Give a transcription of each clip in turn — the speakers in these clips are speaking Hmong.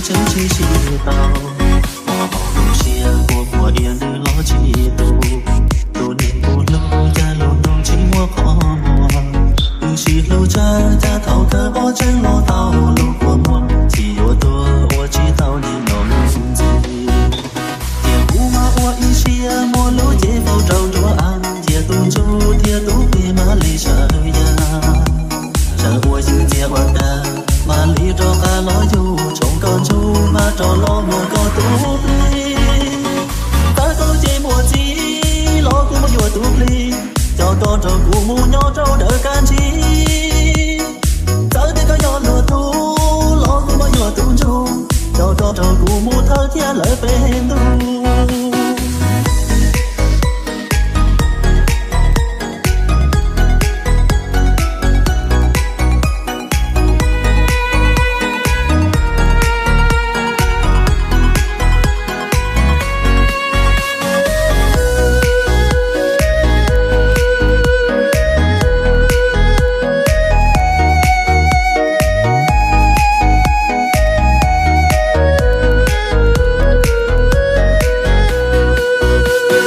tseeb tsis sib tau, hmo hauv lub siab kua muag iab ntws los tsis tu. Tus neeg kuv hlub cas lub ntuj tsis muaj qhov muag, wb sib hlub tshaj cas thaum kawg pom tseeb los tau lub kua muag, tsis yuav tuag ua tsis tau neeg nyob mus ntxiv. Tiam kuv mas ua ib siab muaj lub cev faus rau nruab av, ntsia tus ntsuj thiab tus plig mam li sawv ya. Sawv ua yws ntxias ua dag, mam li rov qab los yug tshoov koj ntsuj mas rov los muag koj tus plig. Txawm koj ces muaj txiv los kuv muaj yuav tus plig, coj koj nrog kuv mus nyob rau dawm kaj ntsis. Txawm tias koj yog luag tub los kuv muaj yuav tus ntsuj, coj koj nrog kuv mus thawj thiab lawm peb ntu.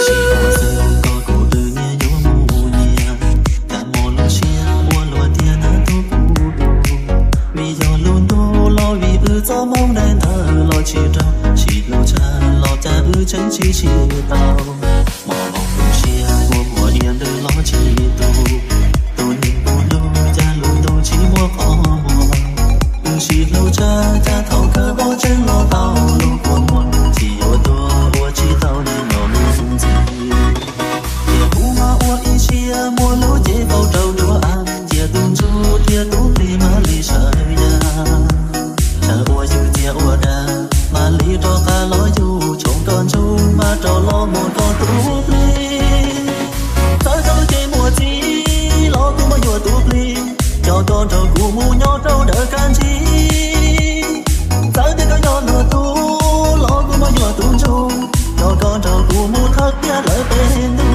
Tsis muaj xwb koj kuv twb nyias yuav mus nyias, kab mob lub siab ua luag tiag na tus kuv hlub. Vim yog lub ntuj los vim wb txoj hmoov daim ntawv los tsis raug, sib hlub tshaj los cas wb tseem tsis sib tau. Hmo hauv lub siab kua muag iab ntws los tsis tu, tus neeg kuv hlub cas lub ntuj tsis muaj qhov muag. Wb sib hlub tshaj cas thaum kawg pom tseeb los tau lub kua muag, tsis yuav tuag ua tsis tau neeg nyob mus ntxiv. Tiam kuv mas ua ib siab muaj lub cev faus rau nruab av, ntsia tus ntsuj thiab tus plig mam li sawv ya. Sawv ua yws ntxias ua dag, mam li rov qab los yug tshoov koj ntsuj mas rov los muag koj tus plig. Txawm koj ces muaj txiv los kuv muaj yuav tus plig, coj koj nrog kuv mus nyob rau dawm kaj ntsis. Txawm tias koj yog luag tub los kuv muaj yuav tus ntsuj, coj koj nrog kuv mus thawj thiab lawm peb ntu.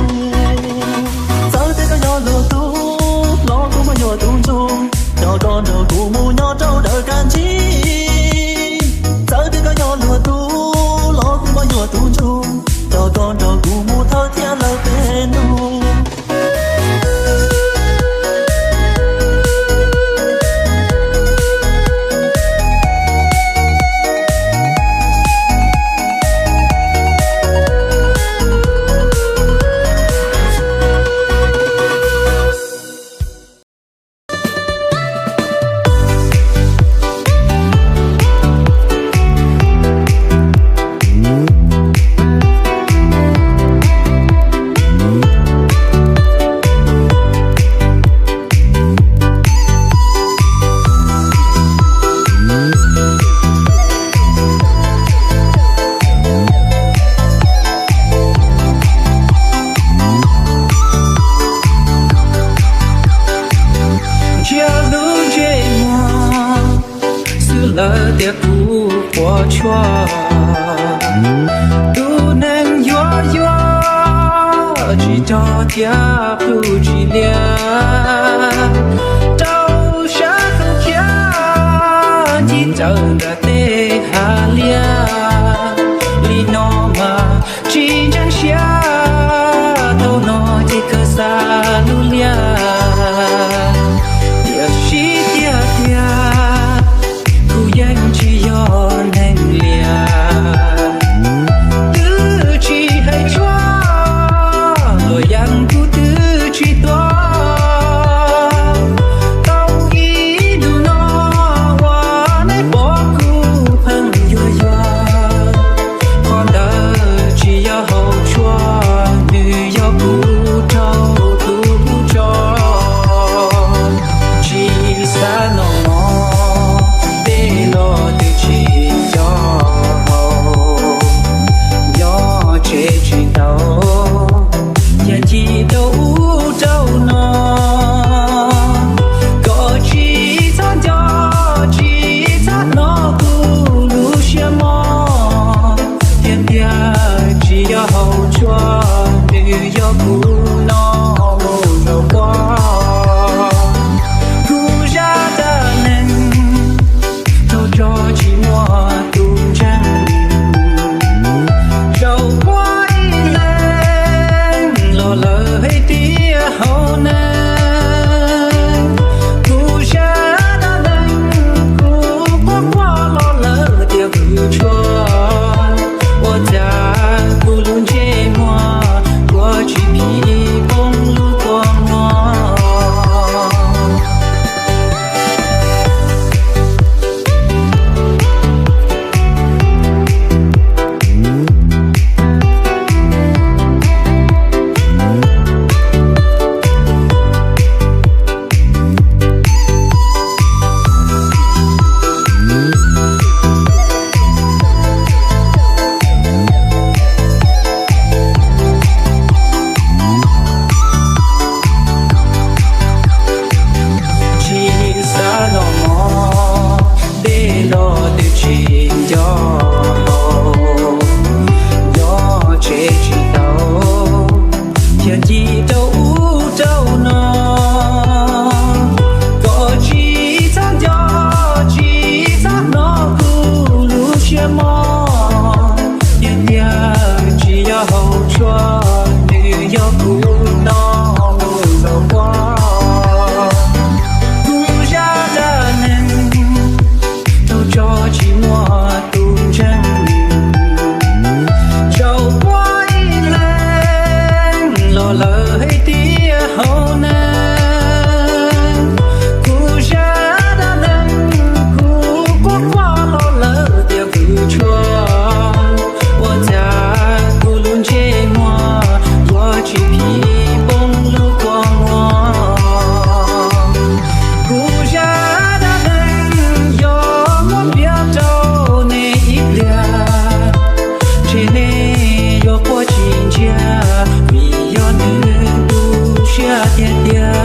Txawm tias koj yog luag tub los kuv muaj yuav tus ntsuj, coj koj nrog kuv mus nyob rau dawm kaj ntsis. Txawm tias koj yog luag tub los kuv muaj yuav tus ntsuj, coj koj nrog kuv mus thawj thiab lawm peb ntu. Ntsia lub ntsej muag xwb lawv tias kuv quaj tshuaj. Tus neeg yuav yuav tsis rog thiab plhu tsis liam, rau sab hlub khiav ncig rawv nram tej hav liaj. Li no mas tsis ntseeg siab, thaum no ces kawg xav lub liaj. Tiam sis tiag tiag kuv yeej tsis yog neeg liam, twb tsis hais tshuaj luam yeeb kuv twb tsis tuav. Tau ib ntu no uas neb pom kuv pheej yuag yuag, qhov ntawd tsis yog haus tshuaj. tsis muaj tus ntseeg. Zaum puag ib leeg los lawm hais tias hauv neeg kuv zaj dab neeg kuv quaj quaj los lawm tias vwm tshuaj, ua cas kuv lub ntsej muag kuv tsis phim poob lub kua muag. Tsis xav los mog, dej los twb tsis nco, nco tsev tsis tau, thiaj ci rau ub rau no. Koj tsis txhob nco, tsis txhob hnov kuv lub siab mog, tiag tiag tsis yog hauv tshuaj, nws yog kuv no mus zaum puag. Kuv zaj dab neeg tau tso tsis muaj tus ntseeg. Zaum puag ib leeg los lawm hais tias hauv neeg kuv zaj dab neeg kuv quaj quaj los lawm tias vwm tshuaj, ua cas kuv lub ntsej muag yuav tsis phim poob lub kua muag. Kuv zaj dab neeg yog muab piav rau nej ib pliag, ntshe nej yuav quaj tsis ntsiag, vim yog nws tu siab tiag tiag.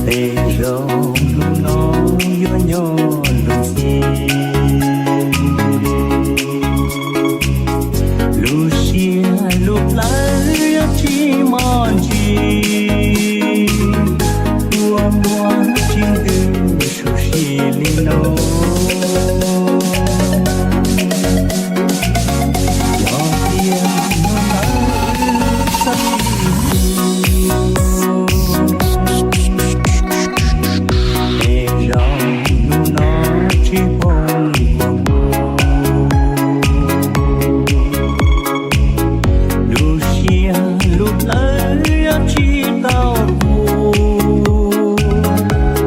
Tej zaum hnub no yuav nyob lub xij, lub siab lub plawv yuav tsis mos ntsis, ua muag tsis ntws su si li no. Yog tias hnub ntawd txawm tsis yog, tej zaum hnub no tsis poob kua muag. Lub siab lub plawv yuav tsis tau kuv,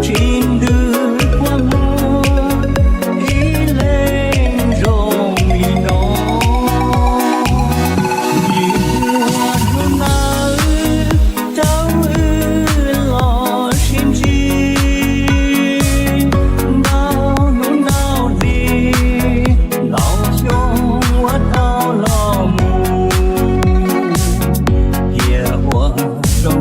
tsis ntws kua muag ib leeg zoo li no. Vim hnub ntawd caum wb los sib ntsib, ntau hnub ntau hli, ntau xyoo uas dhau los mus, cia ua rau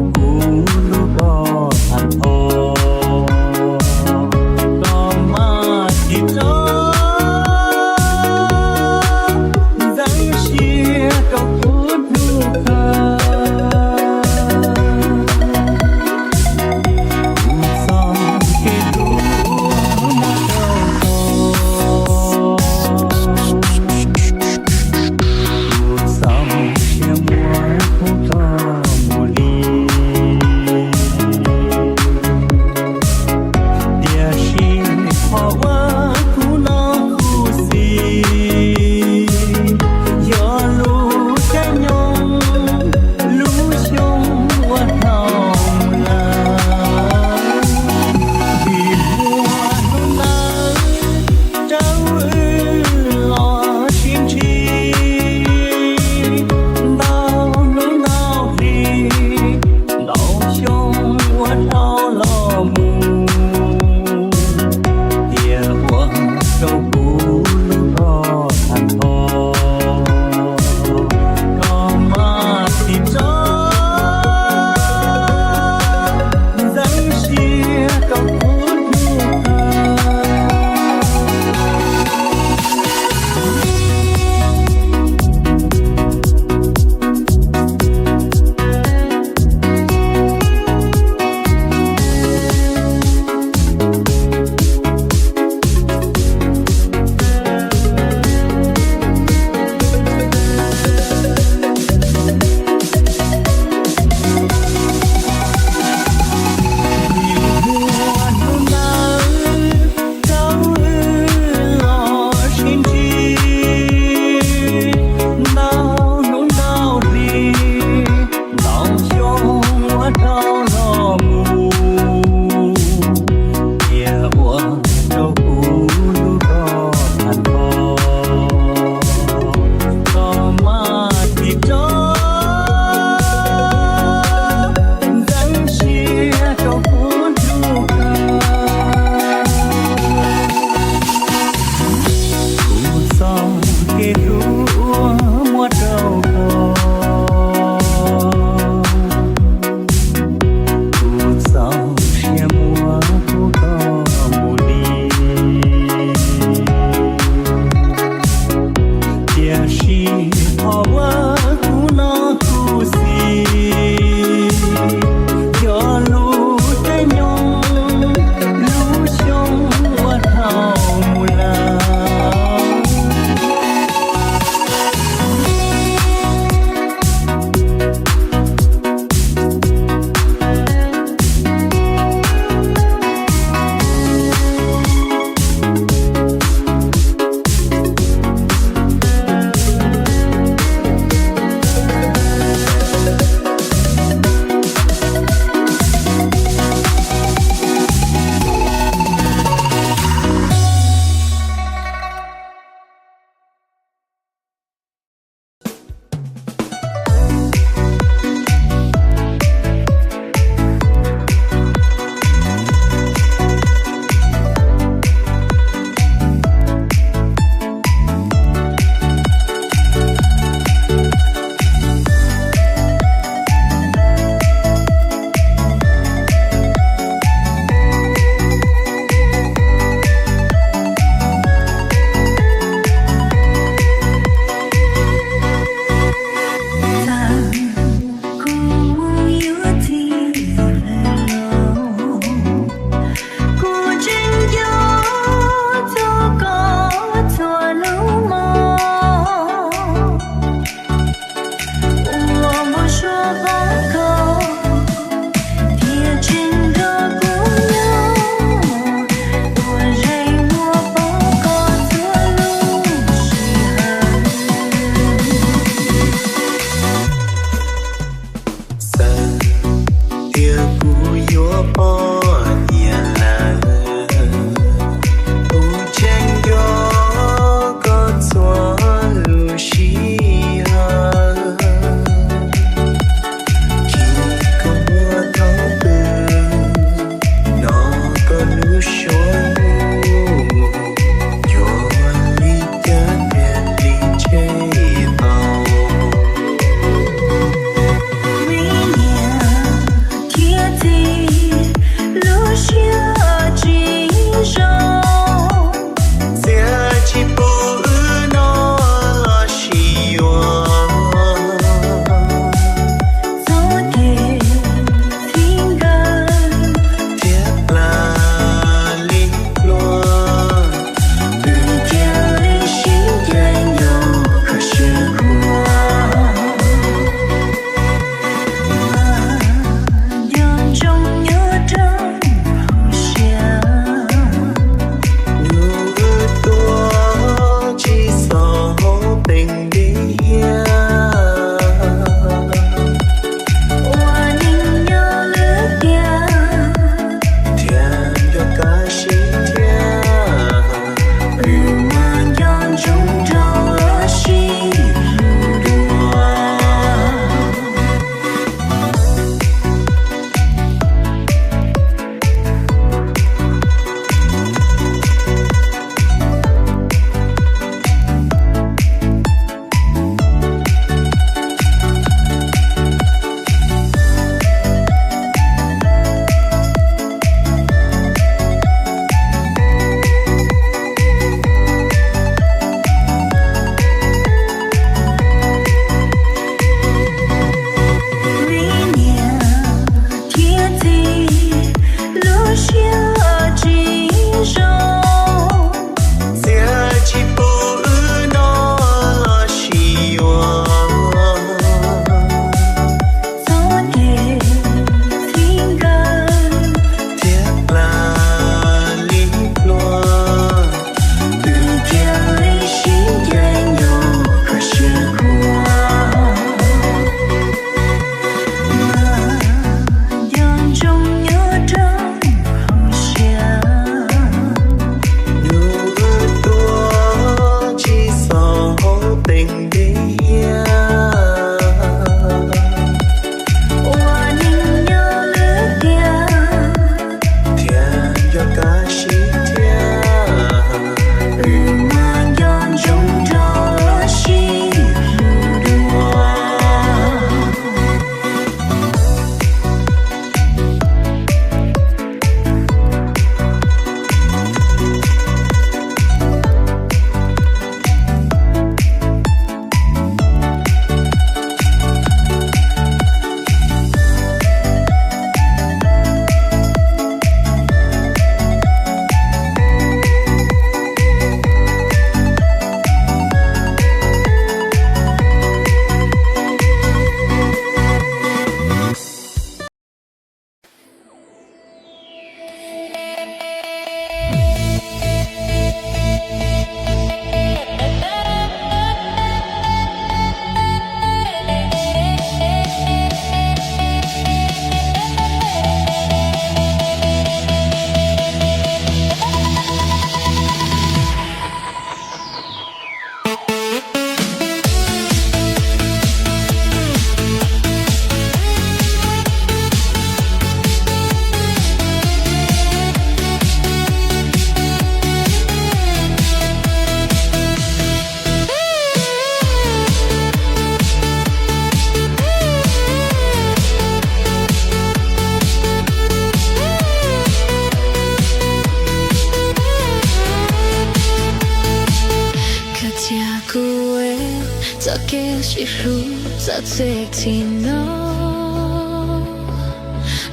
kev sib hlub txom txem txim no.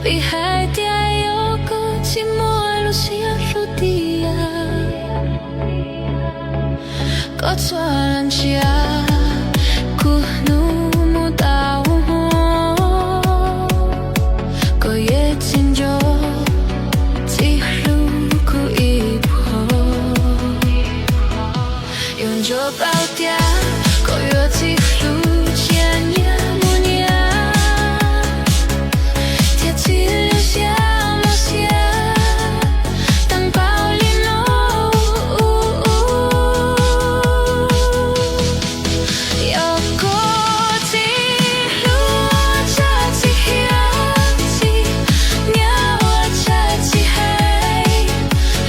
Vim hais tias yog koj tsis muaj lub siab hlub tiag, koj txhob ntsia kuv hnub mus tau hmo, koj yeej tsis nco txim hlub kuv ib phom. Yuav ntsuas paub tias koj yuav txim hlub tsis nyiam mus nyiam, thiab txim hlub siab mos siab tag npaum li no. Yog koj txim hlub ua tsaug tsis khiav txim nyiam ua tsaug tsis hais,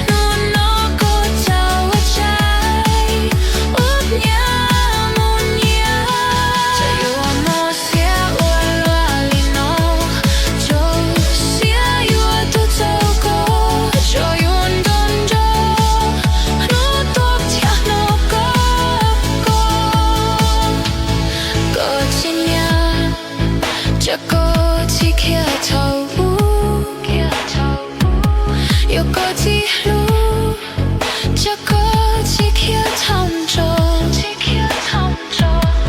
hnub no koj txhob ua tsaug ua nyiam mus nyiam. Txawm yuav mob siab ua luaj li no, txog siab yuav tuag txog koj, txawm yuav nco nco hnub tuag thiab hnub koj, koj tsis nyiam, txawm koj tsis khiav thaum ub. Yog koj txim hlub, txawm koj tsis khiav thaum nrog,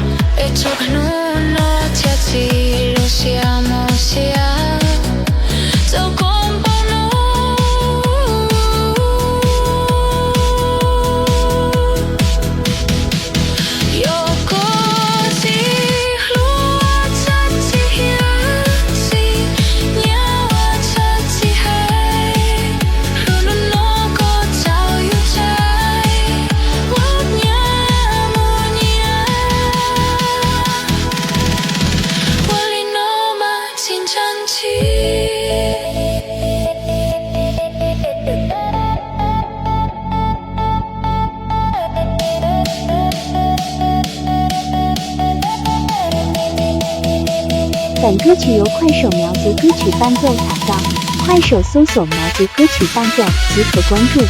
es txog hnub no thiaj txim lub siab mos siab txog koj npaum no. Yog koj txim hlub ua tsaug tsis khiav txim nyiam ua tsaug tsis hais, hnub no koj txhob ua tsaug ua nyiam mus nyiam. Ua li no mas tsis ntseeg tsis 本歌曲由快手苗族歌曲伴奏打造，快手搜索苗族歌曲伴奏即可关注。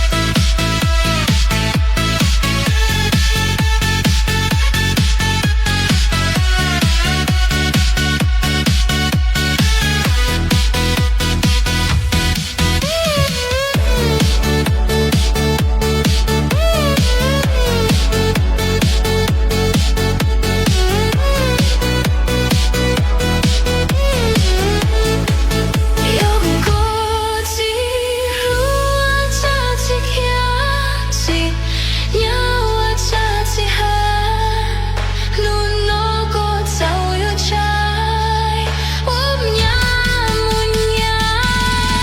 Yog koj txim hlub ua tsaug tsis khiav txim nyiam ua tsaug tsis hais, hnub no koj txhob ua tsaug ua nyiam mus nyiam.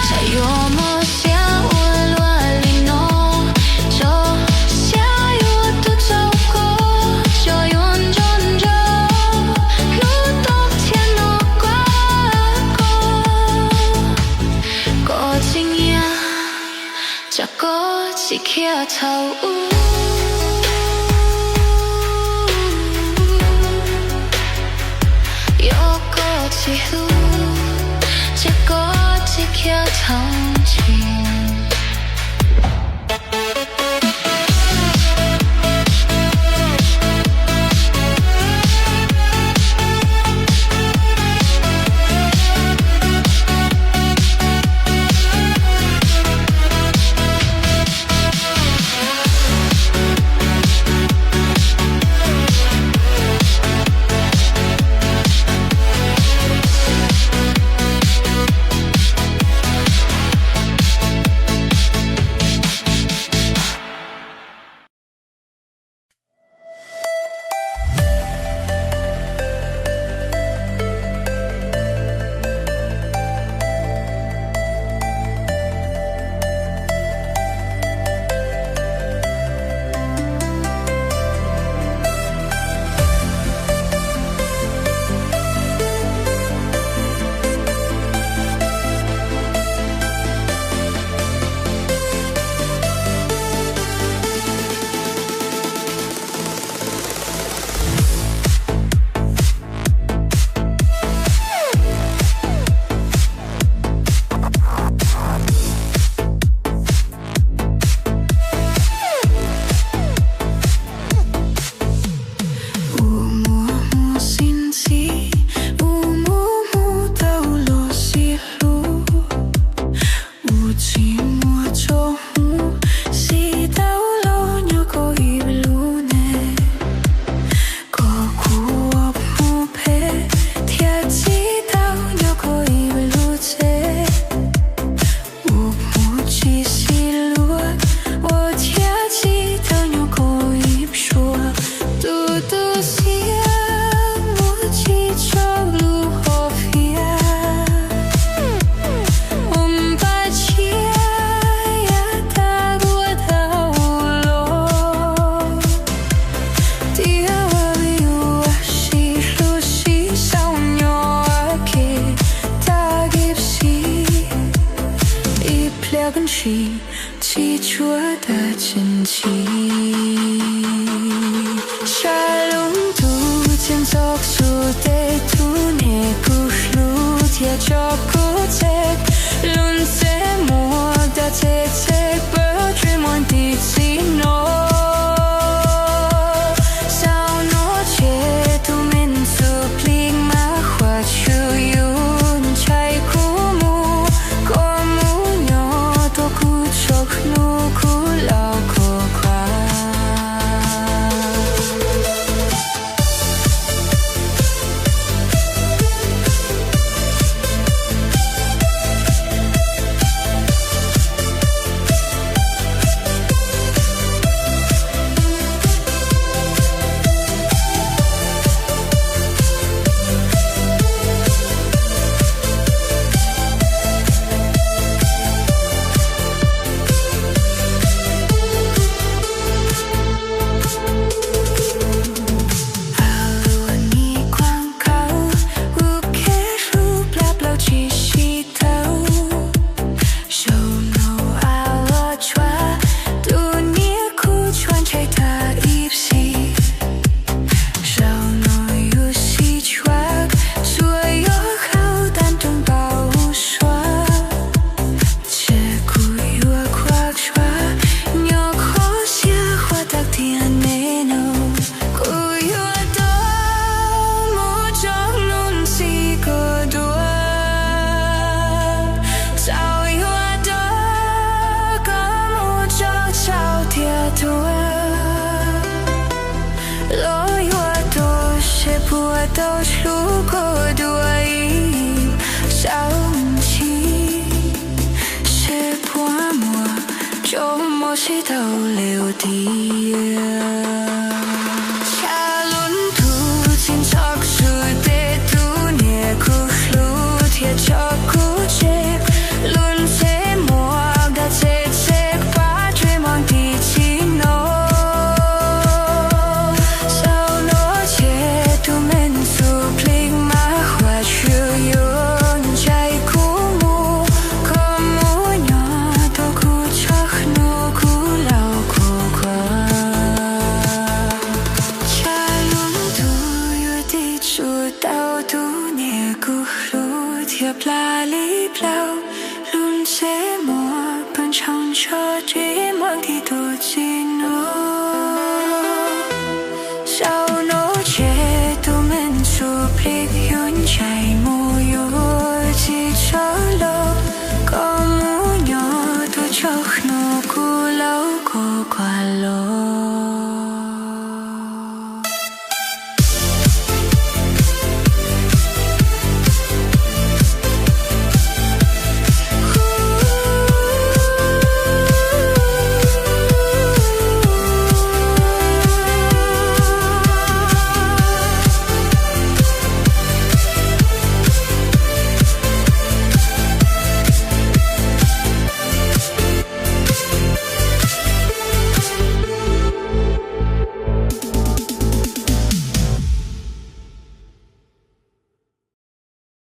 Txawm yuav mob siab ua luaj li no, txog siab yuav tuag txog koj, txawm yuav nco nco hnub tuag thiab hnub koj, koj tsis nyiam, txawm koj tsis khiav thaum ub. Yog koj txim hlub, txawm koj tsis khiav thaum ntsis. tsis tshua tag tseem ntshis. Sab lub ntuj txias ntxog xub teb, tus niam kuv hlub thiab tso kuv tseg. Lub ntsej muag dag txhej txhej, pab tsuas muaj ib txhis no. Xaus no ces tus me ntxhais plig mas Huab Tswv yuav ntshaib kuv mus, koj mus nyob rau kuv txhua hnub kuv laus khov kho. Ua niam khuam khaum, ua kev hlub plab plaub tsis sib tau. Zaum no av los tshuav, tus niam kuv tshuav ntshai tag ib sim. Zaum no yuav sib tshuav, tsuas yog hauv tag nrho npau suav. Ces kuv yuav khuam tshuav, nyob kho siab khuam tag tiam neej no. Kuv yuav tau mus txog hnub txij koj dua, txawm yuav tau koj mus txog txhaum thiab tuag, los yuav tuag seb puas tau hlub koj dua ib zaug ntxiv, seb puas muaj tsob hmoov sib tau li tiag. Sab lub ntuj txias ntxhov xub teb, tus niam kuv hlub thiab tso kuv tseg. Lub ntsej muag dag txhej txhej, pab tsuas muaj ib txhis no. Xaus no ces tus me ntxhais plig mas Huab Tswv yuav ntshaib kuv mus, koj mus nyob rau kuv txhua hnub kuv laus khov kho. Sab lub ntuj yuav tiv tsuj tau tus niam kuv hlub thiab plab li plaub. Lub ntsej muag pw ntshoo ntshoo tsis muaj ib tug txhis no.